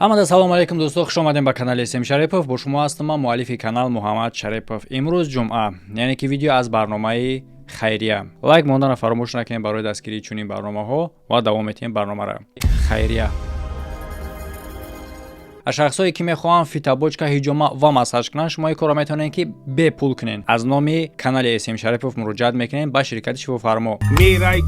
Ҳамада салому алайкум, дӯсто, хуш омадем ба канали Сем Шарипов. Бо шумо ҳастам ман, муаллифи канал Муҳаммад Шарипов. Имрӯз ҷумъа, яъне ки видео аз барномаи хайрия. Лайк монданро фаромӯш накунем барои дастгирии чунин барномаҳо ва давом метиҳем барномаро. Хайрия аз шахсое ки мехоҳанд фитобочка, ҳиҷома ва массаж кунанд, шумо ин корро метавонед, ки бепул кунед. Аз номи канали Сем Шарипов муроҷиат мекунем ба ширкати Шифофармо. Мерай,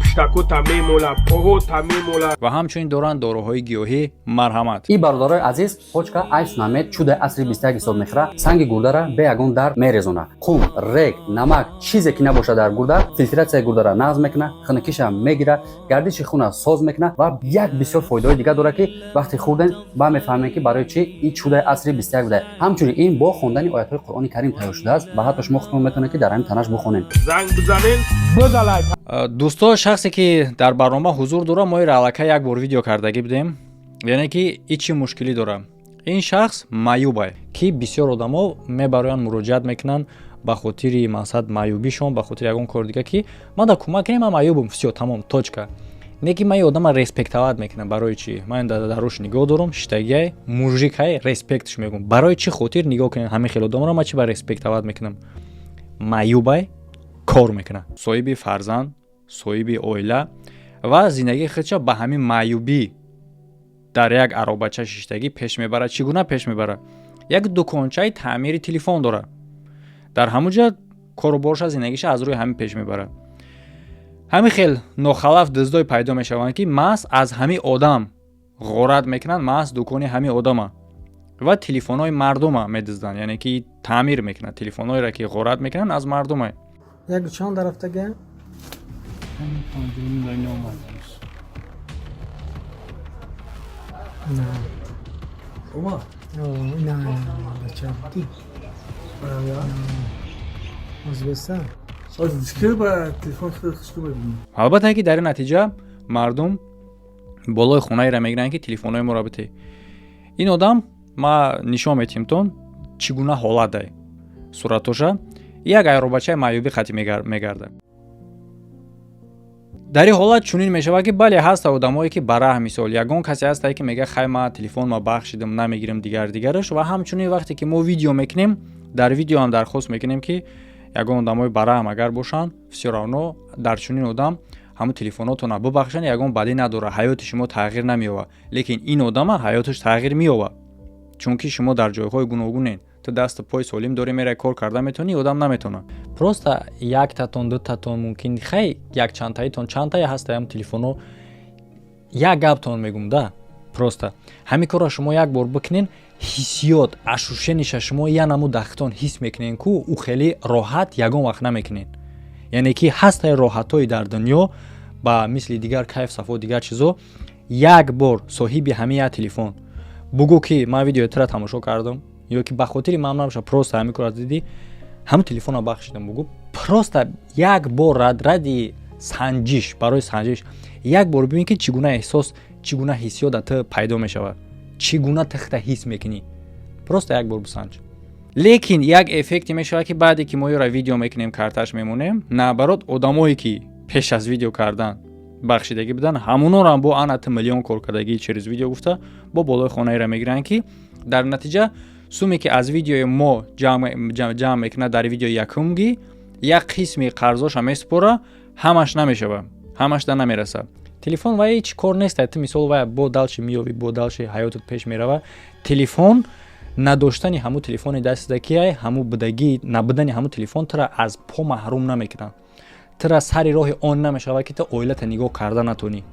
пиштакота мемола, поҳота мемола. Ва ҳамчунин доранд доруҳои гиёҳӣ. Марҳамат. И бародарои азиз, почка айсунамед чудаи асри 21 ҳисоб мехӯра. Санги гурдара бе ягон дард мерезона. Қум, рег, намак, чизе ки набошад дар гурда, фильтрация и гурдара нағз мекуна, хунукиша мегира, гардиши хуна соз мекуна ва як бисёр фоидаҳои дигар дорад, ки вақте хӯрдем, ба мефаҳмем, ки барои чӣ ин чудаи асри 21 буда. Ҳамчунин ин бо хондани оятҳои Қуръони Карим тайёр шудааст ва ҳатто шумо худтон метавонед, ки дар ҳамин танаш бихонед. Занг бизанен, бизалай. Дӯсто, шахсе ки дар барнома ҳузур дорад, мо инро аллакай як бор видео кардагӣ будем. Яъне ки и чӣ мушкилӣ дорад? Ин шахс маъюбай, ки бисёр одамо мебароянд, муроҷиат мекунанд ба хотири, мақсад, маъюбишон, ба хотири ягон кори дига, ки ман да кӯмак кунем, ман маъюбам, всё, тамом, точка. Не ки ман ин одама респектовать мекунам. Барои чӣ? Ман дар руш нигоҳ дорам, шитагиай, мужик ай, респект ш мегӯм. Барои чӣ хотир? Нигоҳ кунед, ҳамин хел одаморо ман чӣ ба респектовать мекунам? Маъюбай, кор мекунад, соҳиби фарзанд, соҳиби оила ва зиндагии худша ба ҳамин маъюбӣ дар як аробача шиштагӣ пеш мебарад. Чӣ гуна пеш мебарад? Як дукончаи таъмири телефон дорад, дар ҳамун ҷа кору борша, зиндагиша аз рӯи ҳамин пеш мебарад. Ҳамин хел нохалаф дуздой пайдо мешаванд, ки маҳз аз ҳамин одам ғорат мекунанд, маҳз дукони ҳамин одама ва телефонҳои мардума медузданд. Яъне ки таъмир мекунанд телефонҳоеро, ки ғорат мекунанд аз мардума. Як чанд рафтага? 5.5. На. Ома. На, бача будӣ. Ӯзбекистон. Ба телефон худаш мебинӣ. Албатта, ки дар ин натиҷа мардум болои хонаеро мегиранд, ки телефонҳои моро бите. Ин одам ма нишон метиҳем, чӣ гуна ҳолат дай суратоша. Як аэробачаи маъюбӣ хати мегардад. Дар ин ҳолат чунин мешавад, ки бале, ҳаста одамое, ки ба раҳ, мисол, ягон касе ҳастае, ки мега: «Хай, ма телефон ма бахшидам, намегирам», дигар дигараш. Ва ҳамчунин вақте ки мо видео мекунем, дар видео ҳам дархост мекунем, ки ягон одамои бараҳм агар бошанд, всё равно дар чунин одам ҳамун телефонотона бубахшанд, ягон бадӣ надорад, ҳаёти шумо тағйир намеёбад. Лекин ин одама ҳаёташ тағйир меёбад, чунки шумо дар ҷойҳои гуногунен. Ту дасту пой солим дорӣ, мерай, кор карда метавонӣ, одам наметавонад. Просто яктатон, дутатон мумкин, хай, якчандтаитон, чандтае ҳастаям телефоно. Як гаптон мегум да, просто ҳамин корро шумо як бор бикунен, ҳиссиёт, ощущение ша шумо я намуд дахтон ҳис мекунен, ку ӯ хеле роҳат ягон вақт намекунен. Яъне ки ҳастаи роҳатҳои дар дунё, ба мисли дигар кайф, сафо, дигар чизо. Як бор соҳиби ҳамин як телефон бугӯ, ки ман видеои тура тамошо кардам, ё ки ба хотири ман набоша, просто ҳамин кора дидӣ, ҳамин телефонро бахшидам, бугӯ. Просто як бор ради санҷиш, барои санҷиш як бор бибин, ки чӣ гуна эҳсос, чӣ гуна ҳиссиёт дар ту пайдо мешавад, чӣ гуна тихта ҳис мекунӣ. Просто як бор бисанҷ. Лекин як эффекте мешавад, ки баъде ки мо ёро видео мекунем, карташ мемонем, наоборот, одамое ки пеш аз видео кардан бахшидагӣ буданд, ҳамонорам бо ана ту миллион кор кардагӣ через видео гуфта, бо болои хонаеро мегиранд, ки дар натиҷа суме ки аз видеои мо ҷамъ мекунад, дар видеои якумгӣ як қисми қарзоша месупора, ҳамаш намешава, ҳамаш да намераса. Телефон вай ҳеҷ кор нест. Ту, мисол, вай бо дальше меёвӣ, бо дальше ҳаётат пеш мерава. Телефон надоштани, ҳамун телефони дастида киай, ҳамун будагӣ, набудани ҳамун телефон тура аз по маҳрум намекунад, тура сари роҳи он намешавад, ки ту оилата нигоҳ карда натонӣ,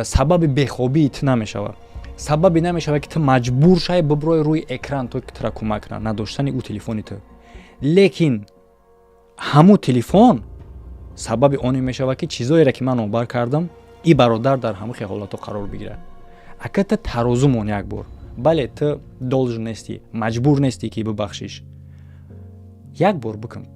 сабаби бехобии ту намешавад, сабаби намешавад, ки ту маҷбур шавӣ биброи рӯи экран, то ки тура кӯмак кунад надоштани ӯ телефони ту. Лекин ҳамун телефон сабаби оне мешавад, ки чизоере ки ман номбар кардам, и бародар дар ҳамин хел ҳолатҳо қарор бигирад. Ака, ту тарозу мон як бор. Бале, ту должен нестӣ, маҷбур нестӣ, ки бибахшиш. Як бор бикун,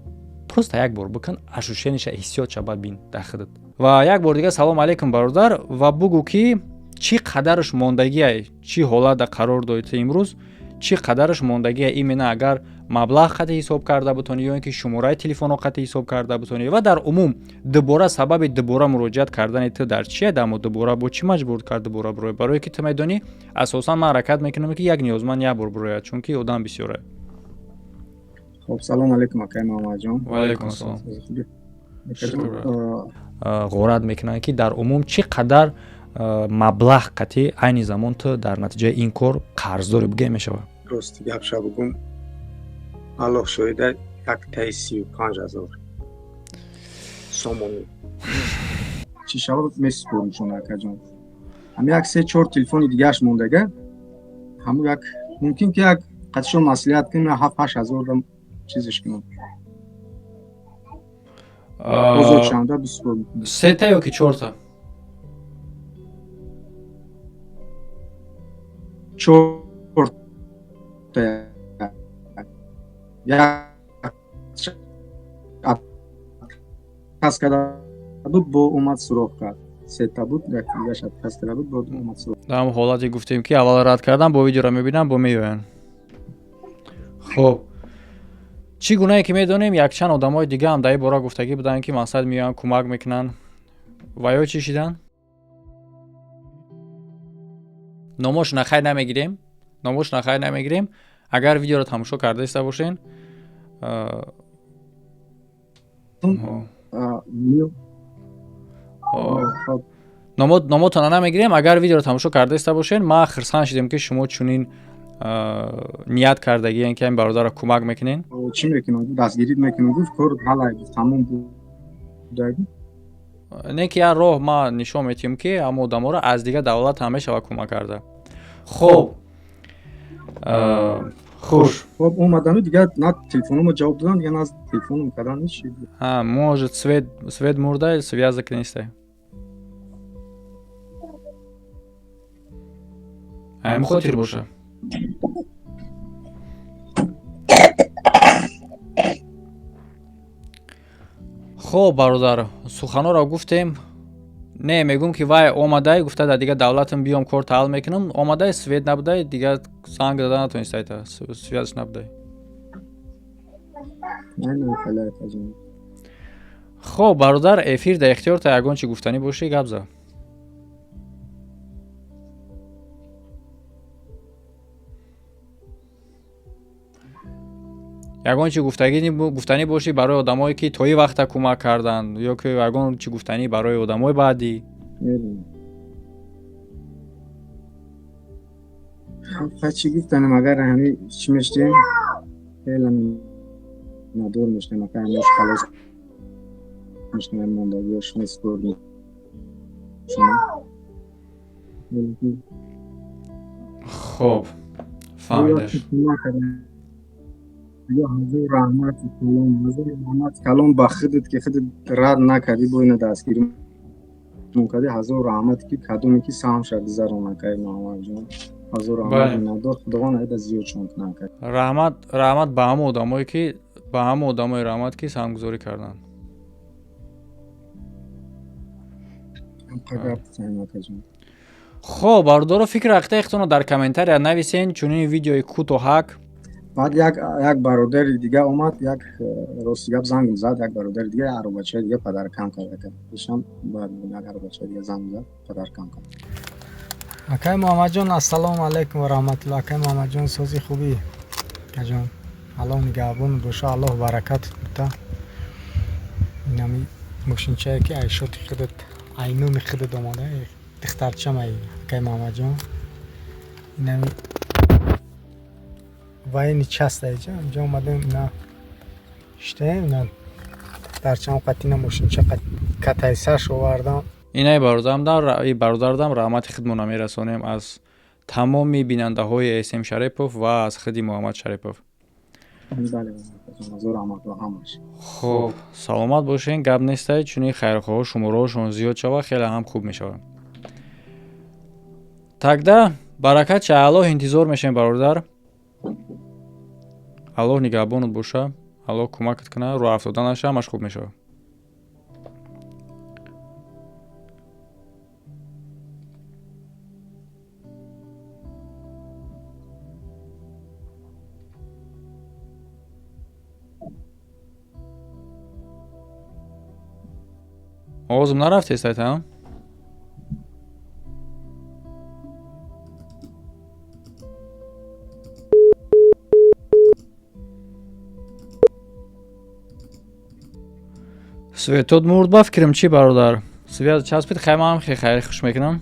просто як бор бикун, ощущение ша, ҳиссиётша баъд бин дар худат. Ва як бор дигар салом алейкум, бародар, ва бугӯ, ки чӣ қадарш мондагиай, чӣ ҳолат да қарор дорӣ ту имрӯз. Чӣ қадараш мондагия, именно агар маблағ қатъи ҳисоб карда бутонӣ ё ин ки шумораи телефонҳо қатъи ҳисоб карда бутонӣ, ва дар умум дубора сабаби дубора муроҷиат кардани ту дар чие? Дамо дубора бо чӣ маҷбур кард дубора бирояд? Барое ки ту медонӣ, асосан ман ҳаракат мекунам, ки як ниёзманд як бор бирояд, чунки одам бисёре. Хоб, салом алейкум, акай Муҳаммадҷон. Ва алейкум ассалом. Ғорат мекунанд, ки дар умум чӣ қадар маблағ қатъи айни замон ту дар натиҷаи ин кор қарздорӣ, бигӯя мешавад? Рости гапша бугум, Аллоҳ шоҳида, яктаи 35 000 сомонӣ чӣ шавад, месупорим, акаҷон. Ҳами як се чор телефони дигааш мондага, ҳаму як мумкин ки як қатишон маслиҳат кунем, 7-8 ҳазор чизеш кунам, озод шаванда бисупорим. Сета ё ки чорта? Чорта, як отказ карда буд, бо омад суроғ кард. Сета буд, якдигаш отказ карда буд, бо омад суроғ. Дар ҳамон ҳолате гуфтем, ки аввал рад кардан, бо видеоро мебинам, бо меоянд. Хуб, чӣ гунае ки медонем, якчанд одамои дига ҳам дар ин бора гуфтагӣ буданд, ки мақсад меоянд, кӯмак мекунанд, ва ё чӣ шиданд? Номошона хайр намегирем, номошона хайр намегирем. Агар видеоро тамошо карда иста бошен, номотона намегирем. Агар видеоро тамошо карда иста бошен, ма хирсанд шидем, ки шумо чунин ният кардагиен, ки ҳамин бародарро кӯмак мекунен. Чӣ мекунам, дастгирӣ мекунам, гуфт, кор ҳалай, гуфт, тамом буд. Не ки як роҳ ма нишон метиҳем, ки ҳама одаморо аз дигар давлат ҳам мешава кӯмак карда. Хуб, хуш. Хоб, омадану дигар на телефономо ҷавоб додам, дигар на телефоном кардан, ҳеч. Ҳа, может, свет мурда, связок нестай. Ҳамин хотир боша. Хоб, бародар, суханҳоро гуфтем. Не, мегӯм, ки вай омадай, гуфта, дар дигар давлатам биём, кор ҳал мекунам. Омадай, свет набудай, дигар занг дада натонистайта, связь набудай. Хоб, бародар, эфир дар ихтиёрта, ягон чи гуфтанӣ бошӣ, гап за. Ягон чи гуфтанӣ бошӣ барои одамое, ки то ин вақта кӯмак карданд, ё ки ягон чи гуфтанӣ барои одамои баъдӣ? Чӣ гуфтанем, агар ҳами чӣ мешдем, хеле надор мешдем, ака, ҳамеш халос мешдем, мондагиёш месупордем. Хоб, фаҳмидаш. Ҳазор раҳмати калон, ҳазор раҳмати калон ба худат, ки худат рад накардӣ, бо ина дастгирӣ кардӣ. Ҳазор раҳмат, ки кадоме ки саҳмша гузарон, акай Муҳаммадҷон, ҳазор раҳмат, миннатдор, Худованд айда зиёдшон кунад, акай. Раҳмат, раҳмат ба ҳама одамое ки, ба ҳама одамои раҳмат, ки саҳмгузорӣ карданд. Хоб, бародаро, фикр ақидаи худтонро дар комментария нависен. Чунин видеои кӯтоҳак. Баъд як бародари дига омад, як рости гап зангм зад, як бародари дига аробачаи дига падаркам кард, ишам баъд як аробачаи дига занг зад, падаркам кард. Акай Муҳаммадҷон, ассалому алайкум ва раҳматулло. Акай Муҳаммадҷон, сози, хубӣ, акаҷон? Аллоҳ нигаҳбон боша, Аллоҳ баракатат бита. Инами мошинчае, ки айшоти худат, айнуми худат омада, духтарчам ай, акай Муҳаммадҷон, инами военный часть айҷа инҷа омадем, ина иштаем, ина духтарчам қатина мошинча катайсаш овардам. Инаи бародардам раҳмати худмона мерасонем аз тамоми бинандаҳои См Шарипов ва аз худи Муҳаммад Шарипов. Хуб, саломат бошен, гап нестай. Чунин хайрхоҳо шумораҳошон зиёд шава, хеле ҳам хуб мешавад. Тогда баракат ша, Аллоҳ интизор мешавем, бародар. Аллоҳ нигаҳбонат боша, Аллоҳ кӯмакат кунад, роҳ афтода наша, ҳамаш хуб мешавад. Овозм нарафтест, айтам. Светот мурд, ба фикрам. Чӣ, бародар, свет часпид? Хай, ман хе хайр, хуш мекунам.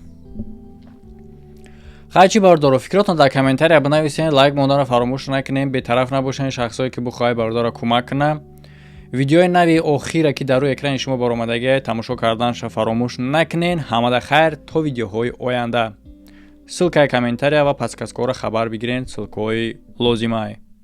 Хай чӣ, бародаро, фикротон дар комментария бинависен, лайк монданро фаромӯш накунем, бетараф набошен. Шахсое ки бихоҳад бародарро кӯмак кунад, видеои нави охира, ки дар рӯи экрани шумо баромадагия, тамошо карданша фаромӯш накунен. Ҳамада хайр, то видеоҳои оянда. Ссылкаи комментария ва подсказкаҳоро хабар бигирен, ссылкаҳои лозимае.